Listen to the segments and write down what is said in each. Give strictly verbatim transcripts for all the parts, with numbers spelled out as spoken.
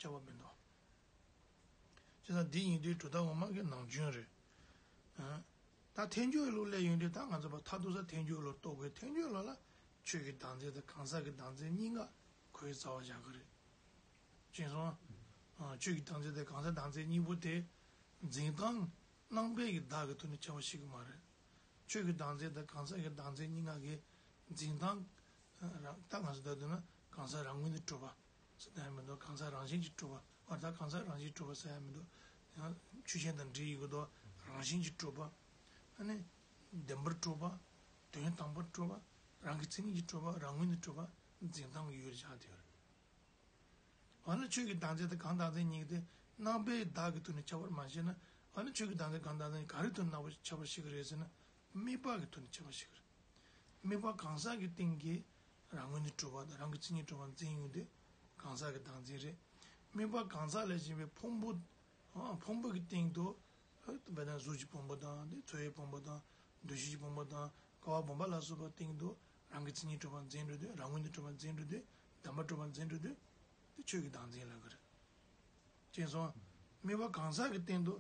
ཁྱད་པར་མི་འདུག་བྱས་ཙང་འདི་ཡིན་དུས་གྲུབ་མཐའ་དབུ་མ་གི་ནང་རྒྱུན་རེད། ཨ། ད་ཐལ་འགྱུར་ལུགས་སླེབས་ཡོང་དུས་ད་ང་ཚོ་བར་མཐར་ཐུག་ས་ཐལ་འགྱུར་ལུགས་རྟོགས་དགོས། ཐལ་འགྱུར་ལུགས་ལ་ཆོས་ཀྱི་བདག་འཛིན་དང་གང་ཟག་གི་བདག་འཛིན་གཉིས་ཀ་ཁོའི་རྩ་བ་བཞག་གི་རེད། ཅེས་སོང་། ཨ། ཆོས་ཀྱི་བདག་འཛིན་དང་གང་ཟག་བདག་འཛིན་གཉིས་པོ་དེ་འཛིན་སྟངས་རྣམ་པའི་གི་བདག་གི་ཐོག་ནས་ཁྱད་པར་ཕྱེ་གི་མ་རེད། ཆོས་ཀྱི་བདག་འཛིན་དང་གང་ཟག་གི་བདག་འཛིན་གཉིས་ཀ་གི་འཛིན་སྟངས་རང་ད་ང་ཚོ་ལྟ་དུས་ན་གང་ཟག་རང་ངོས་ནས་གྲུབ་པ་ཟེར་ན་ཡང་མི་འདུག་གང་ཟག་རང་བཞིན་གྱིས་གྲུབ་པ་བར་ཐག་གང་ཟག་རང་བཞིན་གྲུབ་པ་ཟེར་ཡང་མི་འདུག་ཡང་ཆོས་ཅན་དང་འབྲེལ་ཡོད་ཀྱི་འདུག་རང་བཞིན་གྱིས་གྲུབ་པ། ཨ་ནི་བདེན་པར་གྲུབ་པ། དོན་དམ་པར་གྲུབ་པ། རང་གི་མཚན་ཉིད་ཀྱིས་གྲུབ་པ། རང་ངོས་ནས་གྲུབ་པ། འཛིན་སྟངས་ཀྱི་ཡུལ་བཞག་དེ་རེད། འོ་ན་ཆོས་ཀྱི་བདག་འཛིན་དང་གང་བདག་འཛིན་གཉིས་ཀྱི་དེ་རྣམ་པའི་བདག་གི་ཐོག་ནས་ཁྱད་པར་མ་ཕྱེ་ན། འོ་ན་ཆོས་ཀྱི་བདག་འཛིན་གང་བདག་འཛིན་ག་རེ་ཐོག་ནས་རྣམ་པ་ཁྱད་པར་ཕྱེ་གི་རེད་ཟེར་ན། དམིགས་པ་གི་ཐོག་ནས་ཁྱད་པར་ཕྱེ་གི་རེད། དམིགས་པ་གང་ཟག་གི་སྟེང་གི་རང་ངོས་ནས་གྲུབ་པ་དང་རང་གི་མཚན་ཉིད་གྲུབ་པ་འཛིན་ཡོང་དུས་གང་ཟག་གི་བདག་འཛིན་རེད། དམིགས་པ་གང་ཟག་ལས་གཞན་པའི་ཕུང་པོ། ཨ། ཕུང་པོ་གི་སྟེང་དུ། དཔེར་ན་གཟུགས་ཀྱི་ཕུང་པོ་དང་དེ་ཚོར་བའི་ཕུང་པོ་དང་། འདུ་ཤེས་ཀྱི་ཕུང་པོ་དང་། ཀ་བ་བུམ་པ་ལ་སོགས་པ་སྟེང་དུ་རང་གི་མཚན་ཉིད་གྲུབ་པ་འཛིན་འགྲོ་དུས། རང་ངོས་ནས་གྲུབ་པ་འཛིན་འགྲོ་དུས། བདེན་པར་གྲུབ་པ་འཛིན་འགྲོ་དུས། དེ་ཆོས་ཀྱི་བདག་འཛིན་ལབ་ཀྱི་རེད། ཅེས་སོང་། དམིགས་པ་གང་ཟག་གི་སྟེང་དུ་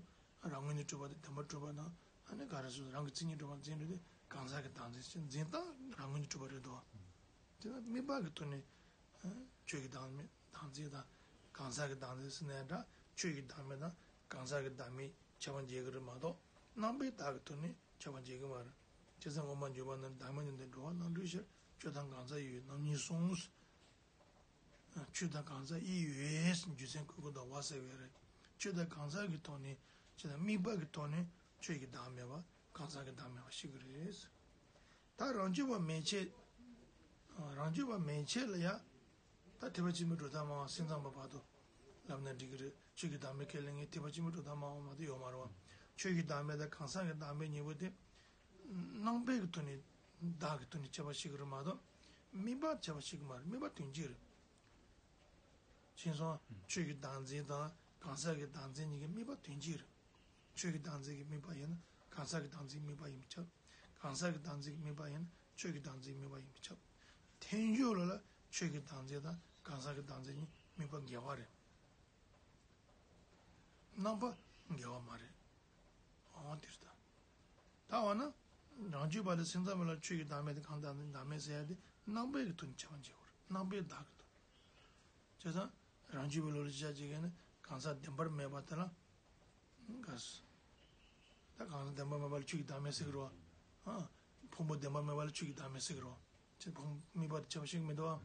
རང་ངོས་ནས་གྲུབ་པ་དང་བདེན་པར་གྲུབ་པ་དང་། ཨ་ནི་ག་རེ་ཟེར། རང་གི་མཚན་ཉིད་གྲུབ་པ་འཛིན་འགྲོ་དུས་གང་ཟག་གི་བདག་འཛིན་ཟེར། འཛིན་སྟངས་རང་ངོས་ནས་གྲུབ་པ་རེད་དོ། དེ་ལ་དམིགས་པ་གི་ཐོག་ནས། ཨ། ཆོས་ཀྱི་བདག་མེད་བདག་འཛིན་དང་གང་ཟག་གི་བདག་འཛིན་ཟེར་ནའི་འདྲ། ཆོས་ཀྱི་བདག་མེད་དང་གང་ཟག་གི་བདག་མེད་ཁྱད་པར་འབྱེད་ཀྱི་རེད་མ་གཏོགས། རྣམ་པའི་བདག་གི་ཐོག་ནས་ཁྱད་པར་འབྱེད་ཀྱི་མ་རེད། བྱས་ཙང་དབུ་མ་འཇུག་པ་ནི། བདག་མེད་ནི་འདི་འགྲོ་བ་རྣམ་གྲོལ་ཕྱིར། ཆོས་དང་གང་ཟག་དབྱེ་བའི་རྣམ་གཉིས་གསུངས། ཨ། ཆོས་དང་གང་ཟག་དབྱེ་བའི་རྒྱུ་མཚན་ཁོ་ཁོ་དང་བ་ཟེར་བས་རེད། ཆོས་དང་གང་ཟག་གི་ཐོག་ནས། ཆོས་དང་དམིགས་པ་གི་ཐོག་ནས་ཆོས་ཀྱི་བདག་མེད་པ་གང་ཟག་གི་བདག་མེད་པ་ཤེས་ཀྱི་རེད། ད་རང་རྒྱུད་པ་མན་ཆད། རང་རྒྱུད་པ་མན་ཆད་ལ་ཡ། ད་ཐེག་པ་ཆེན་པོའི་གྲུབ་མཐའ་སྨྲ་བ་སེམས་ཙམ་པ་བར་དུ་ལབ་ན་འགྲིག་གི་རེད། ཆོས་ཀྱི་བདག་མེད་ཁས་ལེན་མཁན་ཐེག་པ་ཆེན་པོའི་གྲུབ་མཐའ་སྨྲ་བ་མ་གཏོགས་ཡོད་མ་རེད་བ། ཆོས་ཀྱི་བདག་མེད་དང་གང་ཟག་གི་བདག་མེད་གཉིས་པོ་དེ། རྣམ་པའི་གི་ཐོག་ནས་བདག་གི་ཐོག་ནས་ཁྱད་པར་ཕྱེ་གི་རེད་མ་གཏོགས། དམིགས་པ་ཁྱད་པར་ཕྱེ་གི་མ་རེད། དམིགས་པ་དོན་གཅིག་རེད། ཅེས་སོང་། ཆོས་ཀྱི་བདག་འཛིན་དང་གང་ཟག་གི་བདག་འཛིན་གཉིས་ཀྱི་དམིགས་པ་དོན་གཅིག་རེད། ཆོས་ཀྱི་བདག་འཛིན་གྱི་དམིགས་པ་ཡིན་ན་གང་ཟག་གི་བདག་འཛིན་གྱི་དམིགས་པ་ཡིན་པས་ཁྱབ། གང་ཟག་གི་བདག་འཛིན་གྱི་དམིགས་པ་ཡིན་ན་ཆོས་ཀྱི་བདག་འཛིན་གྱི་དམིགས་པ་ཡིན་པས་ཁྱབ། ཐལ་འགྱུར་ལ་ལ་ཆོས་ཀྱི་བདག་འཛིན་དང་གང་ཟག་གི་བདག་འཛིན་གཉིས་དམིགས་པ་འགལ་བ་རེད། རྣམ་པ་འགལ་བ་མ་རེད། འོ་དེ་རེད་ད། ད་འོ་ན། རང་རྒྱུད་པ་དེ་སེམས་ཙམ་པ་ལ་ཆོས་ཀྱི་བདག་མེད་དེ་གང་བདག་འཛིན་བདག་མེད་ཟེར་ཡ་དེ་རྣམ་པའི་གི་ཐོག་ནས་ཁྱད་པར་འབྱེད་དགོས་རེད། རྣམ་པའི་བདག་གི་ཐོག་བྱས་ཙང་། རང་རྒྱུད་པའི་བློ་ལ་གཞི་བཞག་བྱེད་མཁན་ནི་གང་ཟག་བདེན་པར་མེད་པ་དེ་ལ། ག་ས། ད་གང་ཟག་བདེན་པར་མེད་པ་ལ་ཆོས་ཀྱི་བདག་མེད་ཟེར་གི་རེད་བ། ཨ། ཕུང་པོ་བདེན་པར་མེད་པ་ལ་ཆོས་ཀྱི་བདག་མེད་ཟེར་གི་རེད་བ། ཅེས་ཕུང་དམིགས་པ་དེ་ཁྱད་པར་ཕྱེ་གི་མི་འདུག་བ།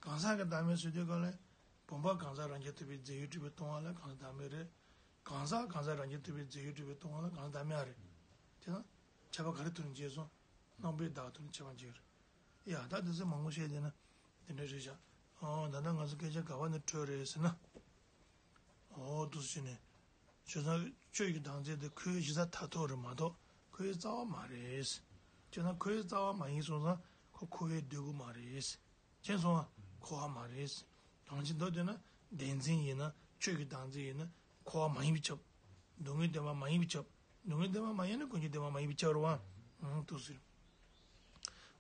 གང་ཟག་གི་བདག་མེད་ཟེར་དུས་ག་ལས། བུམ་པ་གང་ཟག་རང་རྐྱ་ཐུབ་པའི་རྫས་ཡོད་གྲུབ་པས་སྟོང་པ་ལ་གང་ཟག་བདག་མེད་རེད། གང་ཟག་གང་ཟག་རང་རྐྱ་ཐུབ་པའི་རྫས་ཡོད་གྲུབ་པས་སྟོང་པ་ལ་གང་ཟག་བདག་མེད་རེད། དེ་ན། ཁྱད་པར་ག་རེ་ཐོག་ནས་འབྱེད་སོང་། རྣམ་པའི་བདག་ཐོག་ནས་ཁྱད་པར་འབྱེད་རེད། ཡ་ད་དེ་ཚོ་མང་པོ་བཤད་བསྡད་ན། དེ་འདྲ་རེད་ཤག་འོ་ད་ལྟ་ང་ཚོ་སྐད་ཆ་ག་བ་ནས་འཕྲོས་རེད་ཟེར་ན། འོ་འདུག་སེ་བྱས་ནས། བྱས་ཙང་ཆོས་ཀྱི་བདག་འཛིན་དེ་ཁོའི་གཞི་རྩ་མཐར་ཐུག་རེད་མ་གཏོགས་ཁོའི་རྩ་བ་མ་རེད། བྱས་ཙང་ཁོའི་རྩ་བ་མ་ཡིན་སོང་ཙང་ཁོ་འཁོར་བའི་འདོད་དགུ་མ་རེད། མཁྱེན་སོང་ང་། འཁོར་བ་མ་རེད། གང་ཅི་འདོད་འདོད་ན་བདེན་འཛིན་ཡིན་ན་ཆོས་ཀྱི་བདག་འཛིན་ཡིན་ན་འཁོར་བ་མ་ཡིན་པས་ཁྱབ། སྡུག་བསྔལ་བདེན་པ་མ་ཡིན་པས་ཁྱབ། སྡུག་བསྔལ་བདེན་པ་མ་ཡིན་ན་ཀུན་འབྱུང་བདེན་པ་མ་ཡིན་པས་ཁྱབ་རེད་བ། ཨང་འདུག་སེ།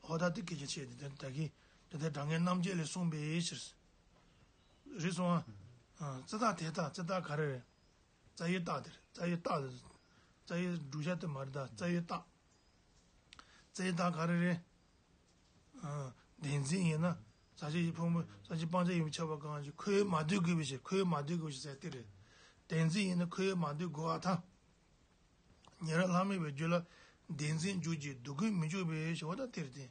འོ་ད་དེ་སྐད་ཆ་བཤད་དེ་དེ་ད་གིན་དེ་ལྟར་དྲང་ངེས་རྣམ་འབྱེད་ལས་གསུངས་པའི་ཕྱིར། རེད་སོང་ང་། ཨ། རྩི་རྟགས་དེ་ལྟ་རྩི་རྟགས་ག་རེ་རེད། རྩ་བའི་རྟགས་དེ་རེད། རྩ་བའི་རྟགས་དེ། རྩ་བའི་བསྒྲུབ་བྱ་དེ་མ་རེད་ད། རྩ་བའི་རྟགས། རྩ་བའི་རྟགས་ག་རེ་རེད། ཨ། བདེན་འཛིན་ཡིན་ན། ཟག་བཅས་ཀྱི་ཕུང་པོ་ཟག་བཅས་སྤང་བྱ་ཡིན་པས་ཁྱབ་པ་གང་ཞིག་ཁོ་བོས་མ་བསྡུས་དགོས་པའི་ཕྱིར། ཁོ་བོས་མ་བསྡུས་དགོས་ཞེས་ཟེར་དེ་རེད། བདེན་འཛིན་ཡིན་ན་ཁོ་བོས་མ་བསྡུས་དགོས་པར་ཐལ། ཉན་རང་ལྷག་མེད་པའི་རྒྱུད་ལ་བདེན་འཛིན་འཇུག་ཅིང་སྡུག་ཀུན་མི་འཇུག་པའི་ཞེས་པ་དང་དེར་བརྟེན།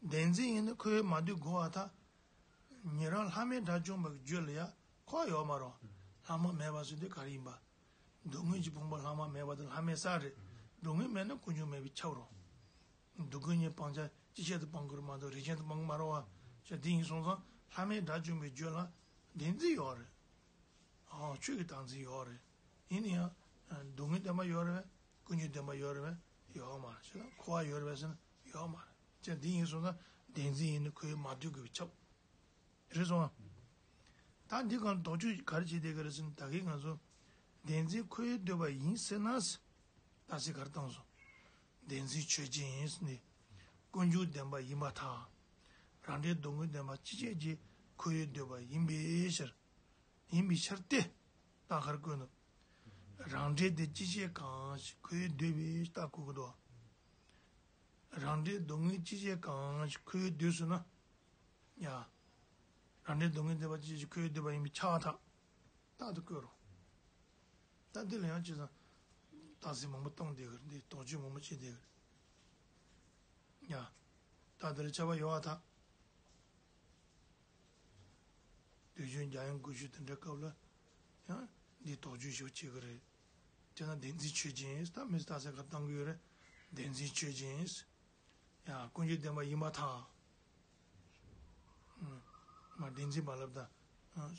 བདེན་འཛིན་ཡིན་ན་ཁོ་བོས་མ་བསྡུས་དགོས་པར་ཐལ། ཉན་རང་ལྷག་མེད་དགྲ་བཅོམ་པའི་རྒྱུད་ལ་ཡང་འཁོར་བ་ཡོད་མ་རེད། ལྷག་མ་མེད་པ་ཟེར་དུས་ག་རེ་ཡིན་པ། སྡུག་བསྔལ་གྱི་ཕུང་པོ་ལྷག་མ་མེད་པ་དེ་ལྷག་མེད་ས་རེད། སྡུག་བསྔལ་མེད་ན་ཀུན་འབྱུང་མེད་པས་ཁྱབ་རེད། སྡུག་ཀུན་གཉིས་སྤང་བྱ་ཅི་བྱས་ཏེ་སྤང་དགོས་རེད་མ་གཏོགས་རིགས་ཅན་དུ་སྤང་གི་མ་རེད་བ། ཞེས་དེ་ཡིན་སོང་ཙང་ལྷག་མེད་དགྲ་བཅོམ་པའི་རྒྱུད་ལ་བདེན་འཛིན་ཡོད་རེད། ཨོ། ཆོས་ཀྱི་བདག་འཛིན་ཡོད་རེད། ཡིན་ན་ཡང་། སྡུག་བསྔལ་བདེན་པ་ཡོད་རེད་པས། ཀུན་འབྱུང་བདེན་པ་ཡོད་རེད་པས། ཡོད་མ་རེད། ཞེ་ན་འཁོར་བ་ཡོད་རེད་པས་ཟེར་ན་ཡོད་མ་རེད། ཅེས་འདི་ཡིན་སོང་ན་བདེན་འཛིན་ཡིན་ན་ཁོ་བོས་མ་བསྡུས་དགོས་པས་ཁྱབ། རེད་སོང་ང་། ད་འདི་གང་དོགས་གཅོད་ག་རེ་བྱེད་བསྡད་ཀྱི་རེད་ཟེར་ན་ད་གིན་ང་ཚོ། བདེན་འཛིན་ཁོ་བོས་འདོད་པ་ཡིན་ཟེར་ན། ད་ཟེར་ག་རེ་བཏང་སོང་། བདེན་འཛིན་ཆོས་ཅན་ཡིན་ཟེར་ནས། ཀུན་འབྱུང་བདེན་པ་ཡིན་པར་ཐལ། རང་འབྲས་སྡུག་བསྔལ་བདེན་པ་ཅི་བྱས་ཀྱི་ཁོ་བོས་འདོད་པ་ཡིན་པའི་ཕྱིར། ཡིན་པའི་ཕྱིར་ཏེ། རྟགས་ག་རེ་བཀོད་ནོ། རང་འབྲེལ་དེ་ཅི་བྱས་གང་ཞིག་ཁོ་བོས་འདོད་པའི་རྟགས་བཀོད་ཀྱི་འདུག་རང་འབྲེལ་སྡུག་བསྔལ་ཅི་བྱས་གང་ཞིག་ཁོ་བོས་འདོད་ཟེར་ན། ཡ། རང་འབྲེལ་སྡུག་བསྔལ་བདེན་པ་ཅི་བྱས་ཀྱི་ཁོ་བོས་འདོད་པ་ཡིན་པའི་ཁྱབ་པ་ཐག་རྟགས་དེ་བཀོད་རོགས། ད་འདི་ལ་ཡང་ཅི་ཙམ་རྟགས་གསལ་མང་པོ་གཏོང་བསྡད་ཀྱི་རེད། འདི་དོགས་གཅོད་མང་པོ་བྱེད་བསྡད་ཀྱི་རེད། ཡ། རྟགས་དེ་ལ་ཁྱབ་པ་ཡོད་པ་ཐག་དུས་རྒྱུན་རྒྱ་ཡན་དགུ་བཅུ་དེ་འདྲའི་སྐབས་ལ་ཡང་འདི་དོགས་གཅོད་ཞིག་བྱེད་ཀྱི་རེད། དེ་ན་བདེན་འཛིན་ཆོས་ཅན། ད་མི་རྟག་གསལ་ཁ་བཏང་གི་ཡོད་རེད། བདེན་འཛིན་ཆོས་ཅན། ཡང་ཀུན་འབྱུང་བདེན་པ་ཡིན་པར་ཐལ། མ་བདེན་འཛིན་པ་ལབ་ད།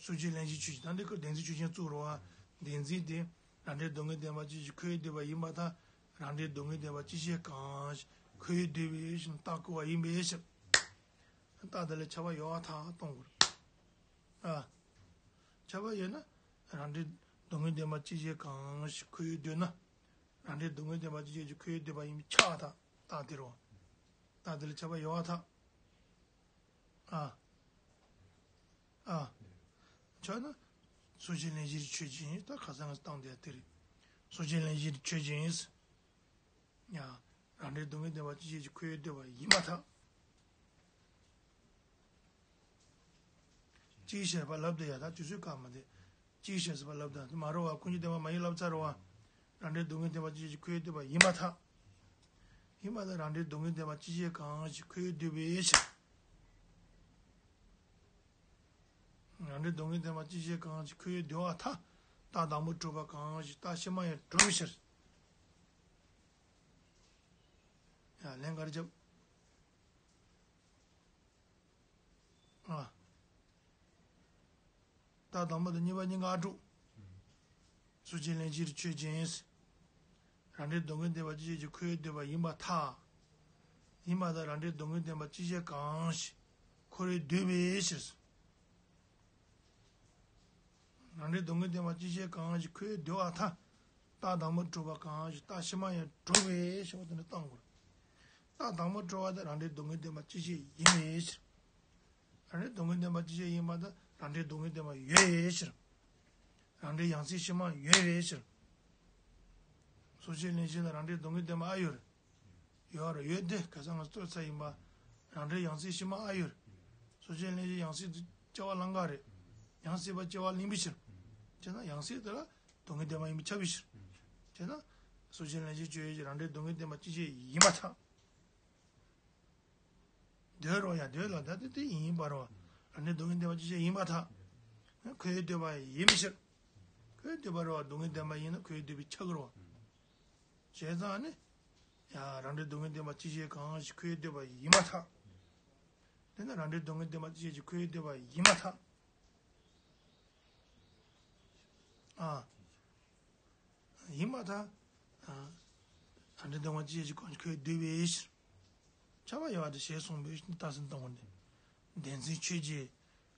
སོ་སྐྱེ་ལན་གཞིའི་ཆོས་ཅན། ད་འདི་ཁོ་བདེན་འཛིན་ཆོས་ཅན་བཙུགས་རོགས། བདེན་འཛིན་དེ་རང་འབྲེལ་སྡུག་བསྔལ་བདེན་པ་ཅི་བྱས་ཀྱི་ཁོ་བོས་འདོད་པ་ཡིན་པར་ཐལ། རང་འབྲེལ་སྡུག་བསྔལ་བདེན་པ་ཅི་བྱས་གང་ཞིག་ཁོ་བོས་འདོད་པའི་ཕྱིར་རྟགས་བཀོད་པ་ཡིན་པའི་ཕྱིར། རྟགས་དེ་ལ་ཁྱབ་པ་ཡོད་པར་ཐལ་གཏོང་དགོས། ཨ། ཁྱབ་པ་ཡོད་ན། རང་འབྲེལ་སྡུག་བསྔལ་བདེན་པ་ཅི་བྱས་གང་ཞིག་ཁོ་བོས་འདོད་ན། རང་འབྲེལ་སྡུག་བསྔལ་བདེན་པ་ཅི་བྱས་ཀྱི་ཁོ་བོས་འདོད་པ་ཡིན་པའི་ཁྱབ་པ་ཐག་རྟགས་དེ་རེད་པ། རྟགས་དེ་ལ་ཁྱབ་པ་ཡོད་པར་ཐལ། ཨ། ཨ། ཆོག་ན། སོ་སྐྱེ་ལན་གཞིའི་ཆོས་ཅན། ད་ཁ་སང་ང་བཏང་བསྡད་དེ་རེད། སོ་སྐྱེ་ལན་གཞིའི་ཆོས་ཅན། ཡང་། རང་འབྲེལ་སྡུག་བསྔལ་བདེན་པ་ཅི་བྱས་ཀྱི་ཁོ་བོས་འདོད་པ་ཡིན་པར་ཐལ། ཅིའི་ཕྱིར་པ་ལབ་དེ་ཡ། ད་དུས་ཚོད་བཀག་མ་དེ། ཅིའི་ཕྱིར་ཟེར་བ་ལབ་ད་མ་རེད་པ། ཀུན་འབྱུང་བདེན་པ་མ་ཡིན་ལབ་ཚར་རེད་པ། རང་འབྲེལ་སྡུག་བསྔལ་བདེན་པ་ཅི་བྱས་ཀྱི་ཁོ་བོས་འདོད་པ་ཡིན་པར་ཐལ། ཡིན་པར་ཐལ། རང་འབྲེལ་སྡུག་བསྔལ་བདེན་པ་ཅི་བྱས་གང་ཞིག་ཁོ་བོས་འདོད་པའི་ཕྱིར། རང་འབྲེལ་སྡུག་བསྔལ་བདེན་པ་ཅི་བྱས་གང་ཞིག་ཁོ་བོས་འདོད་པར་ཐལ། རྟགས་དང་པོ་གྲུབ་པ་གང་ཞིག་རྟགས་ཕྱི་མ་ཡང་གྲུབ་པའི་ཕྱིར། ཡ། ལན་ག་རེ་རྒྱབ། ཨ། རྟགས་དང་པོ་དང་གཉིས་པ་གཉིས་ཀ་ཨ་གྲུབ། སོ་སྐྱེ་ལན་གཞིའི་ཆོས་ཅན། རང་འབྲེལ་སྡུག་བསྔལ་བདེན་པ་ཅི་བྱས་ཀྱི་ཁོ་བོས་འདོད་པ་ཡིན་པར་ཐལ། ཡིན་པར་ཐལ། རང་འབྲེལ་སྡུག་བསྔལ་བདེན་པ་ཅི་བྱས་གང་ཞིག་ཁོ་བོས་འདོད་པའི་ཕྱིར། རང་འབྲེལ་སྡུག་བསྔལ་བདེན་པ་ཅི་བྱས་གང་ཞིག་ཁོ་བོས་འདོད་པར་ཐལ། རྟགས་དང་པོ་གྲུབ་པ་གང་ཞིག་རྟགས་ཕྱི་མ་ཡང་གྲུབ་པའི་ཕྱིར་བ་དེ་འདྲ་བཏང་དགོས། རྟགས་དང་པོ་གྲུབ་པ་དེ་རང་འབྲེལ་སྡུག་བསྔལ་བདེན་པ་ཅི་བྱས་ཡིན་པའི་ཕྱིར། རང་འབྲེལ་སྡུག་བསྔལ་བདེན་པ་ཅི་བྱས་ཡིན་པ་དེ་རང་འབྲེལ་སྡུག་བསྔལ་བདེན་པ་ཡོད་པའི་ཕྱིར། རང་འབྲེལ་ཡང་སྲིད་ཕྱི་མ་ཡོད་པའི་ཕྱིར། སོ་སྐྱེ་ལན་གཞི་ལ་རང་འབྲེལ་སྡུག་བསྔལ་བདེན་པ་ཨ་ཡོད་རེད། ཡོད་རེད། ཡོད་དེ་ཁ་སང་ང་ཚོས་ཚར་ཡིན་པ། རང་འབྲེལ་ཡང་སྲིད་ཕྱི་མ་ཨ་ཡོད་རེད། སོ་སྐྱེ་ལན་གཞི་ཡང་སྲིད་དུ་སྐྱེ་བ་ལེན་ག་རེད། ཡང་སྲིད་པ་སྐྱེ་བ་ལེན་པའི་ཕྱིར། དེས་ན་ཡང་སྲིད་དེ་ལ་སྡུག་བསྔལ་བདེན་པ་ཡིན་པས་ཁྱབ་པའི་ཕྱིར། དེས་ན་སོ་སྐྱེ་ལན་གཞི་ཆོས་ཅན། རང་འབྲེལ་སྡུག་བསྔལ་བདེན་པ་ཅི་བྱས་ཡིན་པར་ཐལ། འདོད་རོགས་ཡ། འདོད་ལ་ད་དེ་དེ་ཡིན་པར་རོ། རང་འབྲེལ་སྡུག་བསྔལ་བདེན་པ་ཅི་བྱས་ཡིན་པར་ཐལ། ཁོ་བོས་འདོད་པ་ཡིན་པའི་ཕྱིར། ཁོ་བོས་འདོད་པ་རོ། སྡུག་བསྔལ་བདེན་པ་ཡིན་ན་ཁོ་བོས་འདོད་པས་ཁྱབ་ཀྱི་རོ། བྱས་ཙང་ནི། ཡ། རང་འབྲེལ་སྡུག་བསྔལ་བདེན་པ་ཅི་བྱས་གང་ཞིག་ཁོ་བོས་འདོད་པ་ཡིན་པར་ཐལ། དེས་ན་རང་འབྲེལ་སྡུག་བསྔལ་བདེན་པ་ཅི་བྱས་ཀྱི་ཁོ་བོས་འདོད་པ་ཡིན་པར་ཐལ། ཨ། ཡིན་པར་ཐལ། ཨ། རང་འབྲེལ་བདེན་པ་ཅི་བྱས་ཀྱི་གང་ཞིག་ཁོ་བོས་འདོད་པའི་ཕྱིར། ཁྱབ་པ་ཡོད་པ་དེ་ཞེས་གསུངས་པའི་རྟགས་ཟིན་གཏོང་བ་ནི། བདེན་འཛིན་ཆོས་ཅན།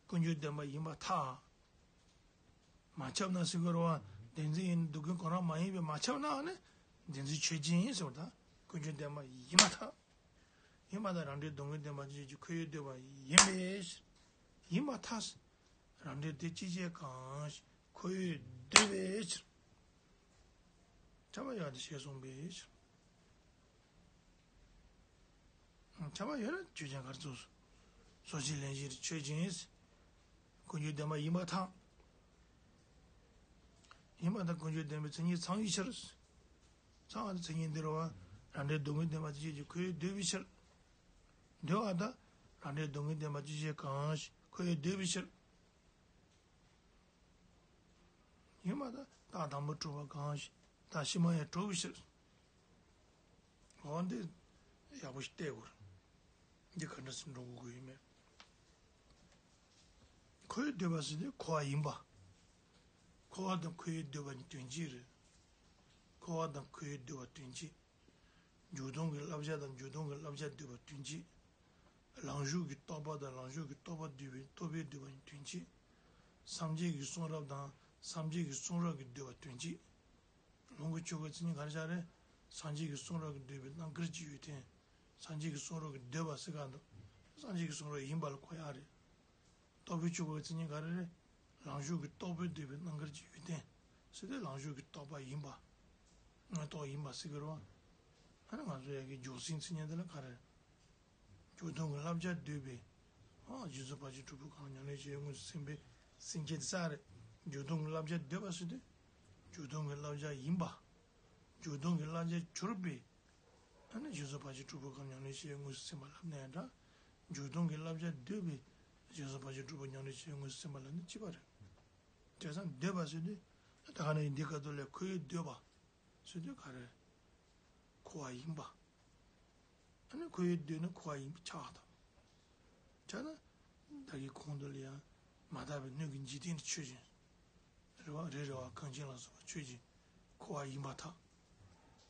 ཀུན་འབྱུང་བདེན་པ་ཡིན་པར་ཐལ། མ་ཁྱབ་ན་ཟེར་དགོས་རེད་པ། བདེན་འཛིན་ཡིན་སྡུག་ཀུན་གང་རུང་མ་ཡིན་པས་མ་ཁྱབ་ནའང་ནི། བདེན་འཛིན་ཆོས་ཅན་ཡིན་ཟེར་བ་དང་ཀུན་འབྱུང་བདེན་པ་ཡིན་པར་ཐལ། ཡིན་པར་ཐལ། རང་འབྲེལ་སྡུག་བསྔལ་བདེན་པ་ཅི་བྱས་ཀྱི་ཁོ་བོས་འདོད་པ་ཡིན་པའི་ཕྱིར། ཡིན་པར་ཐལ། རང་འབྲེལ་དེ་ཅི་བྱས་གང་ཞིག་ཁོ་བོས་འདོད་པའི་ཕྱིར། ཁྱབ་པ་ཡོད་པ་དེ་ཞེས་གསུངས་པའི་ཕྱིར། ཁྱབ་པ་ཡོད་ན་ཆོས་ཅན་ག་རེ་བཙུགས་སོ། སོ་སྐྱེ་ལན་གཞིའི་ཆོས་ཅན། ཀུན་འབྱུང་བདེན་པ་ཡིན་པར་ཐལ། ཡིན་པར་ཐལ། ཀུན་འབྱུང་བདེན་པའི་མཚན་ཉིད་ཚང་བའི་ཕྱིར། ཚང་བ་དེ་མཚན་ཉིད་འདི་རེད་པ། རང་འབྲེལ་སྡུག་བསྔལ་བདེན་པ་ཅི་བྱས་ཀྱི་ཁོ་བོས་འདོད་པའི་ཕྱིར། འདོད་པ་དང་། རང་འབྲེལ་སྡུག་བསྔལ་བདེན་པ་ཅི་བྱས་གང་ཞིག་ཁོ་བོས་འདོད་པའི་ཕྱིར། ཡིན་པར་ཐལ། རྟགས་དང་པོ་གྲུབ་པ་གང་ཞིག་རྟགས་ཕྱི་མ་ཡང་གྲུབ་པའི་ཕྱིར། འོ་འདི་ཡག་པོ་ཞིག་བལྟས་དགོས་རེད། འདི་ག་འདྲ་སེ་འགྲོ་དགོས་ཀྱི་ཡོད་མེད། ཁོ་བོས་འདོད་པ་ཟེར་དུས་འཁོར་བ་ཡིན་པ། འཁོར་བ་དང་ཁོ་བོས་འདོད་པ་གཉིས་དོན་གཅིག་རེད། འཁོར་བ་དང་ཁོ་བོས་འདོད་པ་དོན་གཅིག་འཇུག་ལྡོག་གི་བསླབ་བྱ་དང་འཇུག་ལྡོག་གི་བསླབ་བྱ་འདོད་པ་དོན་གཅིག་ལམ་ཞུགས་ཀྱི་རྟོག་པ་དང་ལམ་ཞུགས་ཀྱི་རྟོག་པ་འདོད་པའི་རྟོག་པས་འདོད་པ་དོན་གཅིག་སངས་རྒྱས་ཀྱི་གསུང་རབ་དང་སངས་རྒྱས་ཀྱི་གསུང་རབ་ཀྱིས་འདོད་པ་དོན་གཅིག་ལུང་གི་ཆོས་ཀྱི་མཚན་ཉིད་ག་རེ་ཆགས་རེད། སངས་རྒྱས་ཀྱི་གསུང་རབ་ཀྱིས་འདོད་པའི་རྣམ་དཀར་གྱི་ཡུལ་ཅན། སངས་རྒྱས་ཀྱི་གསུང་རབ་ཀྱིས་འདོད་པ་ཟེར་ག་འདུག་སངས་རྒྱས་ཀྱི་གསུང་རབ་ཡིན་པ་ལ་གོ་ཡག་རེད། རྟོགས་པའི་ཆོས་ཀྱི་མཚན་ཉིད་ག་རེ་རེད། ལང་ཤོར་གྱི་རྟོག་པས་འདོད་པའི་རྣམ་དཀར་གྱི་ཡོན་ཏན་ཟེར་དུས་ལང་ཤོར་གྱི་རྟོག་པ་ཡིན་པ། དངོས་རྟོགས་ཡིན་པ་ཟེར་གྱི་རེད་བ། ཨ་ནི་ང་ཚོ་ཡ་གི་འཇོག་ཟིན་ཚིག་ཉན་དེ་ལ་ག་རེ། འཇོག་སྟངས་ཀྱི་བསླབ་བྱ་འདོད་པའི། ཨ་རྗེས་སུ་བར་ཆད་གྲོགས་པོའི་གང་ཉམས་ལེན་བྱེད་དངོས་སུ་སེམས་པའི་སེམས་བསྐྱེད་དེ་ས་རེད། འཇོག་སྟངས་ཀྱི་བསླབ་བྱ་འདོད་པ་ཟེར་དུས། འཇོག་སྟངས་ཀྱི་བསླབ་བྱ་ཡིན་པ། འཇོག་སྟངས་ཀྱི་བསླབ་བྱ་གྱུར་པའི། ཨ་ནི་རྗེས་སུ་བར་ཆད་གྲོགས་པོའི་གང་ཉམས་ལེན་བྱེད་དངོས་སུ་སེམས་པ་ལབ་ནའི་འདྲ། འཇོག་སྟངས་ཀྱི་བསླབ་བྱ་འདོད་པའི། རྗེས་སུ་བར་ཆད་གྲོགས་པོའི་ཉམས་ལེན་བྱེད་དངོས་སུ་སེམས་པ་ལབ་ནི་གཅིག་པ་རེད། བྱས་ཙང་འདོད་པ་ཟེར་དུས། ད་ག་ནས་འདི་སྐབས་དུ་ལས་ཁོ་བོས་འདོད་པ། ཟེར་དུས་ག་རེ། ཁོ་བ་ཡིན་པ། ཨ་ནི་ཁོ་བོས་འདོད་ནི་ཁོ་བ་ཡིན་པ་ཆགས་དང་། ཆགས་ན། བདག་གིས་གོང་དུ་ལ་ཡང་མ་དག་པའི་སྣོད་ཀྱི་འཇིག་རྟེན་དུ་ཆོས་ཅན། རེ་བ་རེ་རེ་བ་གངས་ཅན་ལ་སོགས་པ་ཆོས་ཅན། ཁོ་བ་ཡིན་པར་ཐལ།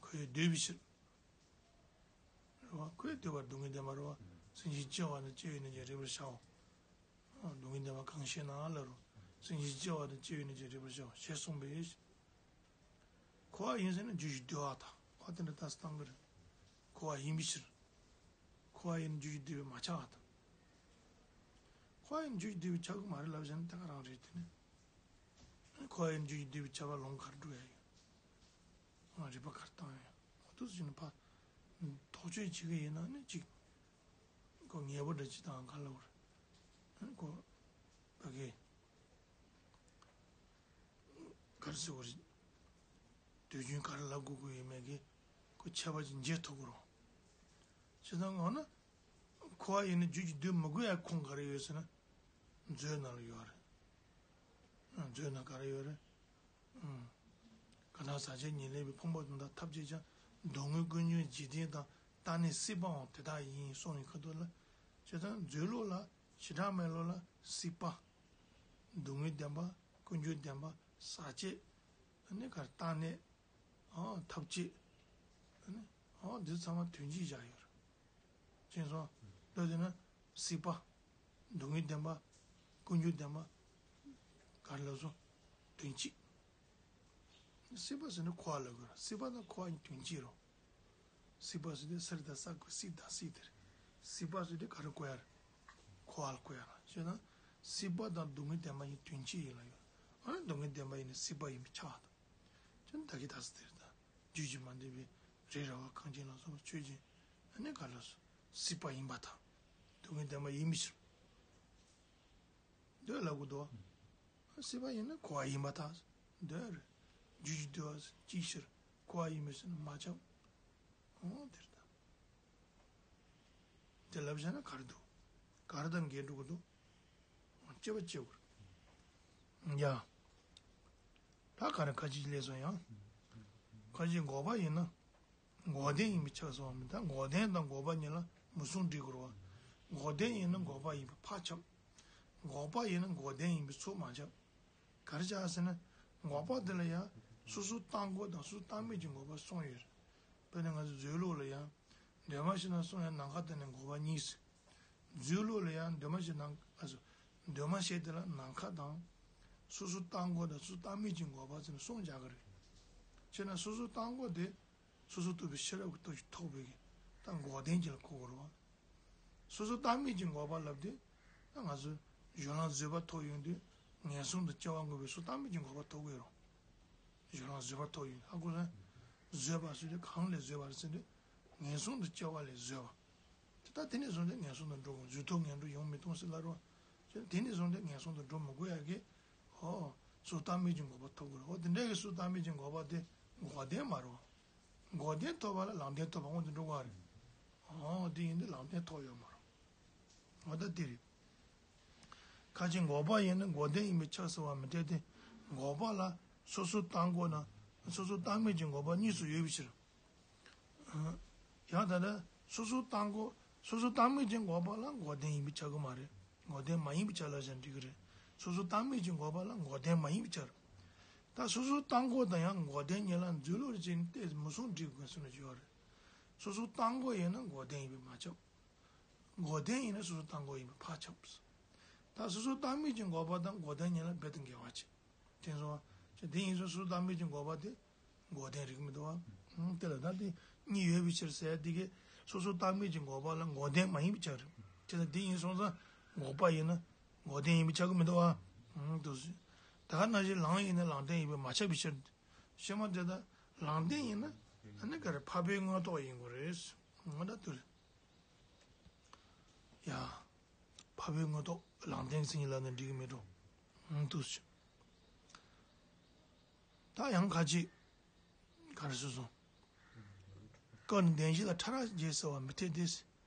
ཁོ་བོས་འདོད་པའི་ཕྱིར། རེ་བ་ཁོ་བོས་འདོད་པར་སྡུག་བསྔལ་བདེན་པ་རེ་བ། སེམས་ཅན་སྐྱེ་བ་ནི་སྐྱེ་བའི་གནས་ཀྱི་རེ་བར་བྱའོ། སྡུག་བསྔལ་བདེན་པ་གང་ཞེ་ན་ལ་རོ། སེམས་ཅན་སྐྱེ་བ་ནི་སྐྱེ་བའི་གནས་ཀྱི་རེ་བར་བྱའོ་ཞེས་གསུངས་པས། ཁོ་བ་ཡིན་ཟེར་ན་རྒྱུ་ཞིག་འདོད་པ་དང་ཁོ་བ་དེ་འདྲ་ལྟ་སྟངས་ཀྱི་རེད། ཁོ་བ་ཡིན་པའི་ཕྱིར། ཁོ་བ་ཡིན་རྒྱུ་ཞིག་འདོད་པའི་མ་ཆགས་པ་དང་། ཁོ་བ་ཡིན་རྒྱུ་ཞིག་འདོད་པའི་ཆགས་ཀྱི་མ་རེད་ལབ་བྱས་ན་ད་ག་རང་རེད་དེ་ནི། ཁོ་བ་ཡིན་རྒྱུ་ཞིག་འདོད་པའི་ཆགས་པ་ལོང་གར་འགྲོ་ཡ་ཡིན། རིག་པ་གར་བཏང་ཡ་ཡིན། འོ་དུ་ཟིན་ཕ། དོགས་གཅོད་བྱེད་ཀྱི་ཡིན་ན་ནི་གཅིག་ཁོ་ངེས་པོ་འདྲ་ཅི་དང་ག་ལ་བར། ཁོ། ཕ་གི། ག་རེ་ཟེར་བ་རེད། དུས་རྒྱུན་ག་རེ་ལབ་དགོས་ཀྱི་ཡོད་མེད་ཀྱི། ཁོ་ཁྱད་པར་ཅིག་འབྱེད་ཐུབ་ཀྱི་རེད། བྱས་ཙང་འོ་ན། ཁོ་བ་ཡིན་ན་རྒྱུ་ཞིག་འདོད་མི་དགོས་ཡ་ཁུངས་ག་རེ་ཡོད་ཟེར་ན། མཛོད་ནང་ལ་ཡོད་རེད། མཛོད་ནང་ག་རེ་ཡོད་རེད། གང་ཟག་ཟག་བཅས་ཉེར་ལེན་པའི་ཕུང་པོ་དོན་དག་ཐམས་ཅད་ཀྱང་སྡུག་བསྔལ་ཀུན་འབྱུང་འཇིག་རྟེན་དང་རྟག་གནས་སྲིད་པའང་དེ་དག་ཡིན་གསུངས་ཡོད་ཁ་ཐུག་ལ། བྱས་ཙང་མཛོད་ལོགས་ལ་བྱེ་བྲག་སྨྲ་ལོགས་ལ་སྲིད་པ། སྡུག་བསྔལ་བདེན་པ། ཀུན་འབྱུང་བདེན་པ། ཟག་བཅས། ཨ་ནི་ག་རེ་རྟག་གནས། ཨ་ཐམས་ཅད། ཨ་ནི་ཨ་འདི་ཚང་མ་དོན་གཅིག་བཞག་ཡོད་རེད། ཅེས་སོ། ལོ་དེ་ན་སྲིད་པ། སྡུག་བསྔལ་བདེན་པ། ཀུན་འབྱུང་བདེན་པ། ག་རེ་ལབ་སོང་། དོན་གཅིག་སྲིད་པ་ཟེར་ན་ཁོ་བ་ལ་དགོས་ར། སྲིད་པ་དང་ཁོ་བ་གཉིས་དོན་གཅིག་རོ། སྲིད་པ་ཟེར་དུས་གསེར་དང་ས་ཀུན་སྲིད་དང་སྲིད་དེ་རེད། སྲིད་པ་ཟེར་དུས་ག་རེ་བཀོད་ཡ་རེད། ཁོ་བ་ལ་བཀོད་ཡ་རེད། བྱས་ན། སྲིད་པ་དང་སྡུག་བསྔལ་བདེན་པ་གཉིས་དོན་གཅིག་ཡིན་ལ་ཡོད། ཨ་ནི་སྡུག་བསྔལ་བདེན་པ་ཡིན་ན་སྲིད་པ་ཡིན་པའི་ཆ་དང་། ཅུང་ད་གི་ད་སི་དེར་ད། རྒྱུད་ཀྱིས་མ་འདས་པའི་རི་ར་བ་གངས་ཅན་ལ་སོགས་པ་ཆོས་ཅན། ཨ་ནི་ག་ལ་སོ། སྲིད་པ་ཡིན་པར་ཐལ། སྡུག་བསྔལ་བདེན་པ་ཡིན་པའི་ཕྱིར། འདོད་ལ་གོ་དོ། སྲིད་པ་ཡིན་ན་ཁོ་བ་ཡིན་པར་ཐལ། འདོད་རེད། རྒྱུད་ཀྱིས་འདོད་པ་ཅིའི་ཕྱིར་ཁོ་བ་ཡིན་པའི་ཕྱིར་ན་མ་ཁྱབ། འོ་དེར་ད། དེ་ལབ་བྱས་ན་ག་རེ་འདུག་ག་རེ་དང་འགལ་འགྲོ་གི་འདུག་སྤྱོད་པ་སྤྱོད་དགོས། ཡ། ད་ག་རེ་ཁ་ཅིག་ལས་སོ་ཡང་། ཁ་ཅིག་འགོག་པ་ཡིན་ན། འགོག་བདེན་ཡིན་པས་ཁྱབ་སོང་བ་མིན་ད་འགོག་བདེན་དང་འགོག་པ་གཉིས་ལ་མུ་གསུམ་འགྲིག་དགོས་རེད་བ། འགོག་བདེན་ཡིན་ན་འགོག་པ་ཡིན་པས་ཕར་ཁྱབ། འགོག་པ་ཡིན་ན་འགོག་བདེན་ཡིན་པས་ཚུར་མ་ཁྱབ། ག་རེ་བྱ་ཟེར་ན། འགོག་པ་དེ་ལ་ཡང་སོ་སོ་བཏང་སྒོ་དང་སོ་སོ་བཏང་མེད་ཀྱི་འགོག་པ་གསུམ་ཡོད་རེད། དཔེར་ན་ང་ཚོ་མཛོད་ལོགས་ལ་ཡང་། འདོད་མ་ཤེས་ན་གསུམ་ཡང་ནམ་མཁའ་དེ་ནི་འགོག་པ་གཉིས་སུ། མཛོད་ལོགས་ལ་ཡང་འདོད་མ་ཤེས་ནམ་ཨ་སོ། འདོད་མ་ཤེས་དེ་ལ་ནམ་མཁའ་དང་། སོ་སོ་བཏང་སྒོ་དང་སོ་སོ་བཏང་མེད་ཀྱི་འགོག་པ་ཟེར་ནས་གསུམ་སྦྱར་གི་རེད། བྱས་ན་སོ་སོ་བཏང་སྒོ་དེ། སོ་སོ་རྟོགས་པའི་ཤེས་རབ་ཀྱི་སྟོབས་ཀྱིས་ཐོབ་པའི་གི་ད་འགོག་བདེན་གྱི་ལ་གོ་དགོས་རེད་བ། སོ་སོ་བཏང་མེད་ཀྱི་འགོག་པ་ལབ་དུས། ད་ང་ཚོ་གཞན་ལ་བཟོད་པ་ཐོབ་ཡོང་དུས་ངན་སོང་དུ་སྐྱེ་བ་འགོག་པའི་སོ་སོ་བཏང་མེད་ཀྱི་འགོག་པ་ཐོབ་དགོས་རེད། གཞན་ལ་བཟོད་པ་ཐོབ་ཡོང་ཧ་གོ་སོང་། བཟོད་པ་ཟེར་དུས་གང་ལས་བཟོད་པ་རེད་ཟེར་དུས། ངན་སོང་དུ་སྐྱེ་བ་ལས་བཟོད་པ། དེ་ལྟར་དེ་ནས་བཟུང་སྟེ་ངན་སོང་དུ་འགྲོ་དགོས་བཟོད་ཐོབ་ངན་འགྲོ་ཡོང་མི་གཏོང་ཟེར་ལ་རོ། དེ་ནས་བཟུང་སྟེ་ངན་སོང་དུ་འགྲོ་མི་དགོས་ཡ་གི། ཧོ། སོ་སོ་བཏང་མེད་ཀྱི་འགོག་པ་ཐོབ་དགོས་རེད་ཧོ་དེ་འདྲ་གི་སོ་སོ་བཏང་མེད་ཀྱི་འགོག་པ་དེ་འགོག་བདེན་མ་རེད། འགོག་བདེན་ཐོབ་པ་ལ་ལམ་བདེན་ཐོབ་པ་དངོས་དུ་འགྲོ་དགོས་རེད། ཧོ་དེ་ཡིན་དུས་ལམ་བདེན་ཐོབ་ཡོད་མ་རེད། འོ་ད་དེ་རེད། ཁ་ཅིག་འགོག་པ་ཡིན་ན་འགོག་བདེན་ཡིན་པས་ཁྱབ་ཟེར་བ་མི་འཐད་དེ། འགོག་པ་ལ་སོ་སོ་བཏང་སྒོ་ན་སོ་སོ་བཏང་མེད་ཀྱི་འགོག་པ་གཉིས་སུ་ཡོད་པའི་ཕྱིར། ཡང་ད་ལྟ་སོ་སོ་བཏང་སྒོ་སོ་སོ་བཏང་མེད་ཀྱི་འགོག་པ་ལ་འགོག་བདེན་ཡིན་པས་ཁྱབ་ཀྱི་མ་རེད། འགོག་བདེན་མ་ཡིན་པས་ཁྱབ་ལབ་བྱས་འགྲིག་གི་རེད། སོ་སོ་བཏང་མེད་ཀྱི་འགོག་པ་ལ་འགོག་བདེན་མ་ཡིན་པས་ཁྱབ། ད་སོ་སོ་བཏང་སྒོ་དང་ཡང་འགོག་བདེན་གཉིས་ལ་མཛོད་ལོགས་རེ་བྱས་ནས་བལྟས་མུ་གསུམ་འགྲིག་དགོས་གསུངས་ནས་བརྗོད་པ་རེད། སོ་སོ་བཏང་སྒོ་ཡིན་ན་འགོག་བདེན་ཡིན་པས་མ་ཁྱབ། འགོག་བདེན་ཡིན་ན་སོ་སོ་བཏང་སྒོ་ཡིན་པས་ཕར་ཁྱབ། ད་སོ་སོ་བཏང་མེད་ཀྱི་འགོག་པ་དང་འགོག་བདེན་གཉིས་ལ་རྦད་དེ་འགལ་བ་བྱེད། དེ་སོང་བ། དེ་ཡིན་ཙང་སོ་སོ་བཏང་མེད་ཀྱི་འགོག་པ་དེ། འགོག་བདེན་རིགས་མི་འདུག་བ། ཨང་། དེ་ལ་ད་དེ་གཉིས་ཡོད་པའི་ཕྱིར་ཟེར་དེ་གས་སོ་སོ་བཏང་མེད་ཀྱི་འགོག་པ་ལ་འགོག་བདེན་མ་ཡིན་པའི་ཕྱིར། དེ་ལ་དེ་ཡིན་སོང་ཙང་འགོག་པ་ཡིན་ན་འགོག་བདེན་ཡིན་པའི་ཕྱིར་གི་མི་འདུག་བ། ཨང་། དུ་སུ། ད་ག་ནང་བཞིན་ལམ་ཡིན་ན་ལམ་བདེན་ཡིན་པས་མ་ཁྱབ་པའི་ཕྱིར། ཤེས་མ་དེ་དག་ལམ་བདེན་ཡིན་ན་ཨ་ནི་ག་རེ་འཕགས་པའི་དངོས་ཐོག་ཡིན་དགོས་རེད། ང་ད་དུ་རེད། ཡ། འཕགས་པའི་དངོས་ཐོག་ལམ་བདེན་གྱི་མཚན་ཉིད་ལབ་ན་འགྲིག་གི་མེད་འགྲོ། ཨང་དུ་ཞུ། ད་ཡང་ཁ་ཅིག་ག་རེ་ཟེར་སོང་། སྐབས་ནི་བདེན་བཞི་ལ་ཕྲ་རགས་འབྱེད་ཟེར་བ་མི་འཐད་དེ། བྱས་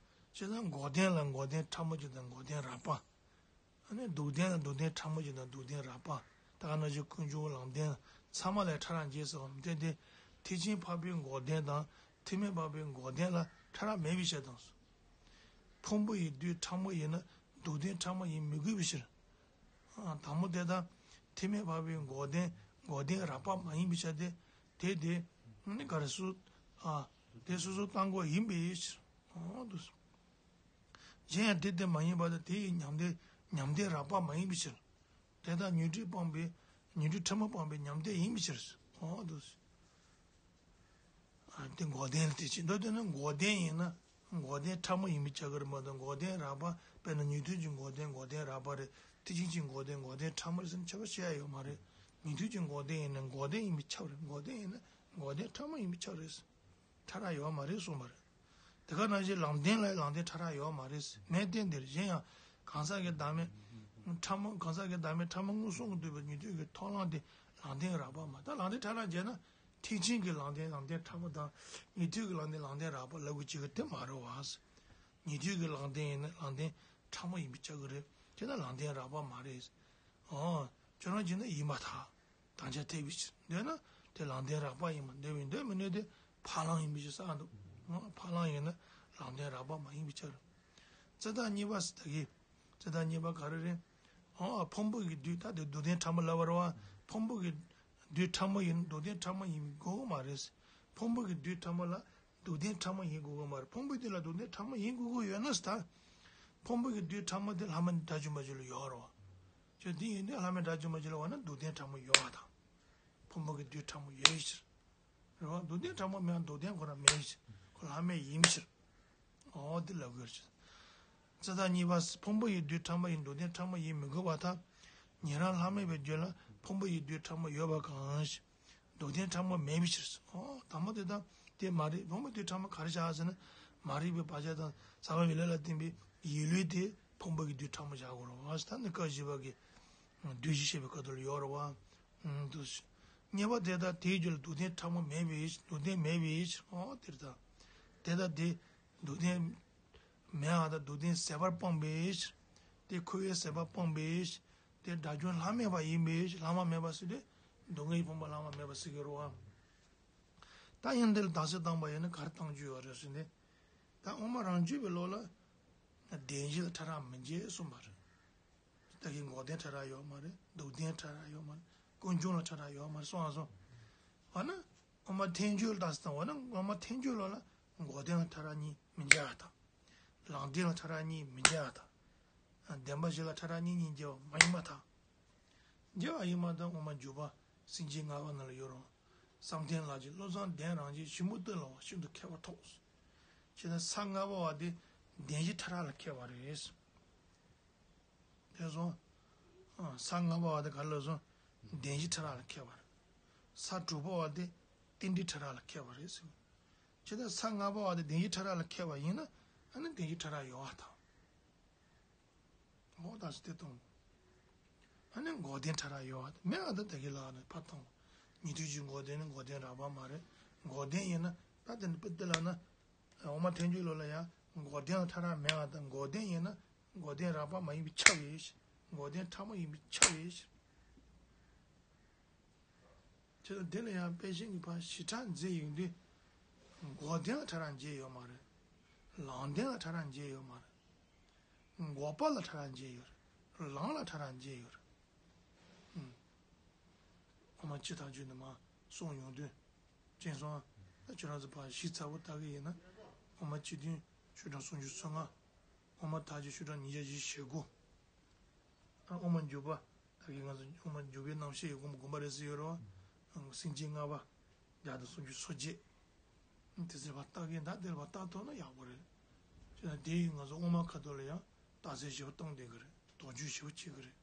ཙང་འགོག་བདེན་ལ་འགོག་བདེན་ཕྲ་མོ་གཅིག་དང་འགོག་བདེན་རགས་པ། ཨ་ནི་སྡུག་བདེན་ལ་སྡུག་བདེན་ཕྲ་མོ་གཅིག་དང་སྡུག་བདེན་རགས་པ། ད་ག་ནང་བཞིན་ཀུན་འབྱུང་ལམ་བདེན་ཚང་མ་ལ་ཕྲ་རགས་འབྱེད་ཟེར་བ་མི་འཐད་དེ། ཐེག་ཆེན་འཕགས་པའི་འགོག་བདེན་དང་ཐེག་དམན་འཕགས་པའི་འགོག་བདེན་ལ་ཕྲ་རགས་མེད་པའི་ཕྱིར་དང་། ཕུང་པོ་ཡི་དུས་ཕྲ་མོ་ཡིན་ན་སྡུག་བདེན་ཕྲ་མོ་ཡིན་མི་དགོས་པའི་ཕྱིར། ཨ། དང་པོ་དེ་དག་ཐེག་དམན་འཕགས་པའི་འགོག་བདེན་འགོག་བདེན་རགས་པ་མ་ཡིན་པའི་ཆ་དེ། དེ་དེ་ནི་ག་རེ་སུ། ཨ། དེ་སོ་སོ་བཏང་དགོས་ཡིན་པའི་ཕྱིར། ཨོ་དུ། གཞན་ཡང་དེ་དེ་མ་ཡིན་པ་དང་དེ་ཡི་ཉམས་བདེན་ཉམས་བདེན་རགས་པ་མ་ཡིན་པའི་ཕྱིར། དེ་དག་ཉོན་སྒྲིབ་སྤངས་པའི་ཉོན་སྒྲིབ་ཕྲ་མོ་སྤངས་པའི་ཉམས་བདེན་ཡིན་པའི་ཕྱིར། ཨོ་དུ། ཨ། དེ་འགོག་བདེན་ལ་དེ་བྱེད་འདོད་དེ་ནི་འགོག་བདེན་ཡིན་ན་འགོག་བདེན་ཕྲ་མོ་ཡིན་པའི་ཆ་གི་རེད་མ་གཏོགས་འགོག་བདེན་རགས་པ། དཔེར་ན་ཉན་ཐོས་ཀྱི་འགོག་བདེན་འགོག་བདེན་རགས་པ་རེད། ཐེག་ཆེན་གྱི་འགོག་བདེན་འགོག་བདེན་ཕྲ་མོ་རེད་ཟེར་ནས་ཁྱབ་པ་བཤད་ཡ་ཡོད་མ་རེད། ཉན་ཐོས་ཀྱི་འགོག་བདེན་ཡིན་ན་འགོག་བདེན་ཡིན་པས་ཁྱབ་རེད། འགོག་བདེན་ཡིན་ན་འགོག་བདེན་ཕྲ་མོ་ཡིན་པས་ཁྱབ་རེད། ཕྲ་རགས་ཡོད་མ་རེད་གསུངས་པ་རེད། དེ་ག་ནང་བཞིན་ལམ་བདེན་ལ་ལམ་བདེན་ཕྲ་རགས་ཡོད་མ་རེད། མེད་བདེན་འདིར་གཞན་ཡང་གང་ཟག་གི་བདག་མེད་ཕྲ་མོ་གང་ཟག་གི་བདག་མེད་ཕྲ་མོ་མངོན་སུམ་གྱིས་བསྡུས་པའི་ཉན་ཐོས་ཀྱི་མཐོང་ལམ་དེ་ལམ་བདེན་རགས་པ་མ། ད་ལམ་བདེན་ཕྲ་རགས་བྱས་ན། ཐེག་ཆེན་གྱི་ལམ་བདེན་ལམ་བདེན་ཕྲ་མོ་དང་ཉན་ཐོས་ཀྱི་ལམ་བདེན་ལམ་བདེན་རགས་པ་ལབ་དགོས་ཀྱི་དེ་མ་རེད་བ། ཉན་ཐོས་ཀྱི་ལམ་བདེན་ཡིན་ན་ལམ་བདེན་ཕྲ་མོ་ཡིན་པས་ཁྱབ་ཀྱི་རེད། དེ་ན་ལམ་བདེན་རགས་པ་མ་རེད། ཨོ། ཁྱོད་རང་བྱས་ན་ཡིན་པར་ཐལ། དམ་བཅའ་ཐེབས་པའི་ཕྱིར། འདོད་ན་དེ་ལམ་བདེན་རགས་པ་ཡིན་པར་འདོད་པའི་འདོད་མི་འདོད་དེ་འཕགས་ལམ་ཡིན་པའི་ཕྱིར་ཟེར་འདུག་འཕགས་ལམ་ཡིན་ན་ལམ་བདེན་རགས་པ་མ་ཡིན་པའི་ཕྱིར། རྩོད་ཟླ་གཉིས་པ་ཟེར་ད་གི། རྩོད་ཟླ་གཉིས་པ་ག་རེ་རེད། ཨོ། ཕུང་པོ་གི་དུས་ད་དེ་སྡུག་བདེན་ཕྲ་མོ་ལབ་པ་རེད་བ། ཕུང་པོ་གི་དུས་ཕྲ་མོ་ཡིན་སྡུག་བདེན་ཕྲ་མོ་ཡིན་དགོས་ཀྱི་མ་རེད། ཕུང་པོ་གི་དུས་ཕྲ་མོ་ལ་སྡུག་བདེན་ཕྲ་མོ་ཡིན་དགོས་ཀྱི་མ་རེད། ཕུང་པོའི་དུས་ལ་སྡུག་བདེན་ཕྲ་མོ་ཡིན་དགོས་ཀྱི་ཡོད་ན་ཟེར་ད། ཕུང་པོ་གི་དུས་ཕྲ་མོ་དེ་ལྷག་མ་དགྲ་བཅོམ་པ་ཅིག་ལ་ཡོད་རེད་བ། ཁྱོད་འདི་ཡིན་དུས་ལྷག་མ་དགྲ་བཅོམ་པ་ཅིག་ལ་བ་ན་སྡུག་བདེན་ཕྲ་མོ་ཡོད་པ་དང་། ཕུང་པོ་གི་དུས་ཕྲ་མོ་ཡོད་པའི་ཕྱིར། རེད་བ། སྡུག་བདེན་ཕྲ་མོ་མེད་ན་སྡུག་བདེན་ཁོ་རང་མེད་པའི་ཕྱིར། ཁོ་ལྷག་མ་ཡིན་པའི་ཕྱིར། འོ་འདི་ལབ་དགོས་རེད། རྩོད་ཟླ་གཉིས་པ། ཕུང་པོ་ཡི་དུས་ཕྲ་མོ་ཡིན་སྡུག་བདེན་ཕྲ་མོ་ཡིན་མི་དགོས་པར་ཐལ། ཉན་རང་ལྷག་མེད་པའི་རྒྱུད་ལ་ཕུང་པོ་ཡི་དུས་ཕྲ་མོ་ཡོད་པ་གང་ཞིག་སྡུག་བདེན་ཕྲ་མོ་མེད་པའི་ཕྱིར། ཨོ། དང་པོ་དེ་དང་དེ་མ་རིག་ཕུང་པོའི་དུས་ཕྲ་མོ་ག་རེ་བཞག་ཟེར་ན། མ་རིག་པའི་བག་ཆགས་དང་ས་བབ་ཡིད་ལས་ལ་བརྟེན་པའི་ཡིད་ལུས་དེ་ཕུང་པོ་གི་དུས་ཕྲ་མོ་བཞག་དགོས་རེད་བ། ད་ནི་སྐབས་བཞི་པ་གི་བདུད་བཞི་བཤད་པའི་སྐབས་དུ་ལ་ཡོད་རེད་བ། ཨུམ། དུ། ཉེས་པ་དེ་དག་དེའི་རྒྱུད་ལ་སྡུག་བདེན་ཕྲ་མོ་མེད་པའི་སྡུག་བདེན་མེད་པའི། ཨོ་དེར་ད། དེ་དག་དེ་སྡུག་བདེན་མེད་པ་དང་སྡུག་བདེན་ཟད་པར་སྤངས་པའི། དེ་ཁོ་བོས་ཟད་པར་སྤངས་པའི། དེ་དགྲ་བཅོམ་ལྷག་མེད་པ་ཡིན་པའི་ལྷག་མ་མེད་པ་ཟེར་ཏེ། སྡུག་བསྔལ་གྱི་ཕུང་པོ་ལྷག་མ་མེད་པ་ཟེར་གྱི་རེད་བ། ད་ཡང་འདི་ལ་དག་སེལ་བཏང་པ་ཡིན་ན་ག་རེ་བཏང་རྒྱུ་ཡོད་རེད་ཟེར་ཏེ། ད་དབུ་མ་རང་རྒྱུད་པའི་ལུགས་ལ་བདེན་བཞི་ལ་ཕྲ་རགས་མི་འབྱེད་གསུངས་པ་རེད། ད་གིན་འགོག་བདེན་ཕྲ་རགས་ཡོད་མ་རེད། སྡུག་བདེན་ཕྲ་རགས་ཡོད་མ་རེད། ཀུན་འབྱུང་ལ་ཕྲ་རགས་ཡོད་མ་རེད་གསུངས་པ་སོང་། འོ་ན་དབུ་མ་ཐལ་འགྱུར་ལ་དག་སེལ་བཏང་བ་ན་དབུ་མ་ཐལ་འགྱུར་ལུགས་ལ་འགོག་བདེན་ལ་ཕྲ་རགས་གཉིས་མི་འབྱེད་པར་ཐལ། ལམ་བདེན་ལ་ཕྲ་རགས་གཉིས་མི་འབྱེད་པར་ཐལ། བདེན་པ་བཞི་ལ་ཕྲ་རགས་གཉིས་གཉིས་འབྱེད་པ་མ་ཡིན་པར་ཐལ། འབྱེད་པ་ཡིན་པ་དང་དབུ་མ་འཇུག་པ་སེམས་བསྐྱེད་ལྔ་པ་ནང་ལ་ཡོད་རུང་། བསམ་གཏན་ལག་གི་བློ་བཟང་ལྡན་རང་བཞིན་ཞིང་པོ་ཏི་ལ་བ་ཤིན་ཏུ་མཁས་པ་ཐོབ། ཅེས་ན་ས་ལྔ་པ་བ་དེ་བདེན་བཞི་ཕྲ་རགས་ལ་མཁས་པ་རེད། དེ་སོང་། ས་ལྔ་པ་བ་དེ་ག་རེ་ལབ་སོང་། བདེན་བཞི་ཕྲ་རགས་ལ་མཁས་པ་རེད། ས་དྲུག་པ་བ་དེ་རྟེན་འབྲེལ་ཕྲ་རགས་ལ་མཁས་པ་རེད་ཟེར། ཅེས་ན་ས་ལྔ་པ་བ་དེ་བདེན་བཞི་ཕྲ་རགས་ལ་མཁས་པ་ཡིན་ན་ཨ་ནི་བདེན་བཞི་ཕྲ་རགས་ཡོད་པར་ཐལ། འོ་ད་སུ་དེ་གཏོང་། ཨ་ནི་འགོག་བདེན་ཕྲ་རགས་ཡོད་པ་མེད་པ་དང་དེ་གི་ལག་ནས་ཕར་གཏོང་། ཉན་ཐོས་ཀྱི་འགོག་བདེན་ནི་འགོག་བདེན་རགས་པ་མ་རེད། འགོག་བདེན་ཡིན་ན་ད་དེ་ནི་དཔེ་དེ་ལ་ན། འོ་མ་ཐལ་འགྱུར་ལོ་ལ་ཡང་འགོག་བདེན་ལ་ཕྲ་རགས་མེད་པ་དང་འགོག་བདེན་ཡིན་ན་འགོག་བདེན་རགས་པ་མ་ཡིན་པས་ཁྱབ་ཡོད། འགོག་བདེན་ཕྲ་མོ་ཡིན་པས་ཁྱབ་ཡོད། ཁྱེད་དང་དེ་ལ་ཡང་དཔེ་ཤིང་གི་ཕར་ཞི་ཁྲ་མཛད་ཡོང་དུས། འགོག་བདེན་ལ་ཕྲ་རགས་འབྱེད་ཡོད་མ་རེད། ལམ་བདེན་ལ་ཕྲ་རགས་འབྱེད་ཡོད་མ་རེད། འགོག་པ་ལ་ཕྲ་རགས་འབྱེད་ཡོད་རེད། ལམ་ལ་ཕྲ་རགས་འབྱེད་ཡོད་རེད། ཨུམ། ཨོ་མ་སྤྱི་ཐག་ཆོད་ནས་མར་གསུངས་ཡོང་དུས། ཅན་སོང་ཨ། ཁྱོད་རང་ཚོ་ཕར་ཞིབ་ཚགས་པོ་ལྟ་གི་ཡིན་ན། ཨོ་མ་སྤྱི་དོན་ཆོས་གྲངས་སུམ་ཅུ་སོ་ལྔ། ཨོ་མ་མཐའ་བརྒྱད་ཆོས་གྲངས་ཉིས་བརྒྱ་བཞི་བཅུ་ཞེ་དགུ། ཨོ་མ་འཇུག་པ། ད་གིན་ང་ཚོ་ཨོ་མ་འཇུག་པའི་རྣམ་བཤད་ཡི་དགོངས་པ་དགོངས་པ་རེད་ཟེར་ཡོད་རེད་བ། སེམས་བསྐྱེད་ལྔ་པ། བརྒྱ་དང་སུམ་ཅུ་སོ་བརྒྱད། དེ་ཚོ་ཕར་ལྟ་གིན་ད་དེ་ལ་ཕར་ལྟ་ཐུབ་ན་ཡག་པོ་རེད། ཅེས་ན་དེ་ཡིས་ང་ཚོ་ཨོ་མ་ཁ་ཐོག་ལ་ཡང་རྟགས་གསལ་ཞེ་པོ་བཏང་བསྡད་ཀྱི་རེད། དོགས་གཅོད་ཞེ་པོ་བྱེད་ཀྱི་རེད།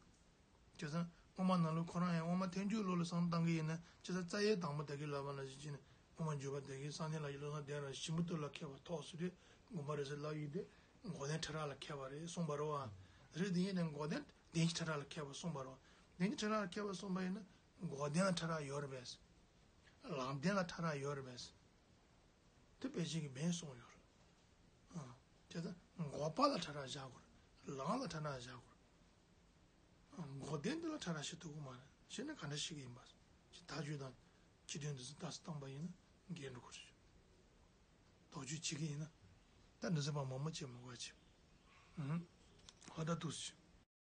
བྱས་ཙང་ དབུ་མ་ནང་ལོགས་ཁོ་རང་ཡང་དབུ་མ་ཐལ་འགྱུར་ལུགས་ལ་བསམ་བློ་བཏང་གི་ཡིན་ན་ཅི་ཟེར། རྩ་བའི་དང་པོ་དེ་གི་ལབ་པ་ནང་བཞིན་བྱས་ནས་དབུ་མ་འཇུག་པ་དེ་གི་སངས་རྒྱས་ལ་ཡི་བློ་བཟང་གདན་རབས་ཞིང་པོ་ཏོག་ལ་མཁས་པ་ཐོག་སུ་དེ་དགོངས་པ་རེད་ཟེར་ལབ་ཡོད་དེ། འགོག་བདེན་ཕྲ་རགས་ལ་མཁས་པ་རེད་གསུངས་པ་རེད་བ། རེད་དེ་ཡིན་ནའི་འགོག་བདེན་བདེན་བཞི་ཕྲ་རགས་ལ་མཁས་པ་གསུངས་པ་རེད་བ། བདེན་བཞི་ཕྲ་རགས་ལ་མཁས་པ་གསུངས་པ་ཡིན་ན་འགོག་བདེན་ལ་ཕྲ་རགས་ཡོད་རེད་པས། ལམ་བདེན་ལ་ཕྲ་རགས་ཡོད་རེད་པས། དེ་དཔེ་ཅན་གྱི་མིང་གསུངས་ཡོད་རེད། ཨ། དེ་ལྟར་འགོག་པ་ལ་ཕྲ་རགས་བཞག་དགོས་རེད། ལམ་ལ་ཕྲ་རགས་བཞག་དགོས་རེད། ཨ། འགོག་བདེན་འདི་ལ་ཕྲ་རགས་ཞིག་ཐུག་གི་མ་རེད། བྱས་ན་ག་འདྲ་ཞིག་ཡིན་པ། ཅིག་ཐག་གཅོད་དང་སྤྱི་དོན་འདི་ཚོ་ལྟ་ས་བཏང་པ་ཡིན་ན་འགལ་འགྲོ་གི་རེད། དོགས་གཅོད་བྱེད་ཀྱི་ཡིན་ན། ད་འདི་ཚོ་པ་མང་པོ་བྱེད་མི་དགོས་ཅིག་ཨུ། ཧ་ད་འདུག་སེ།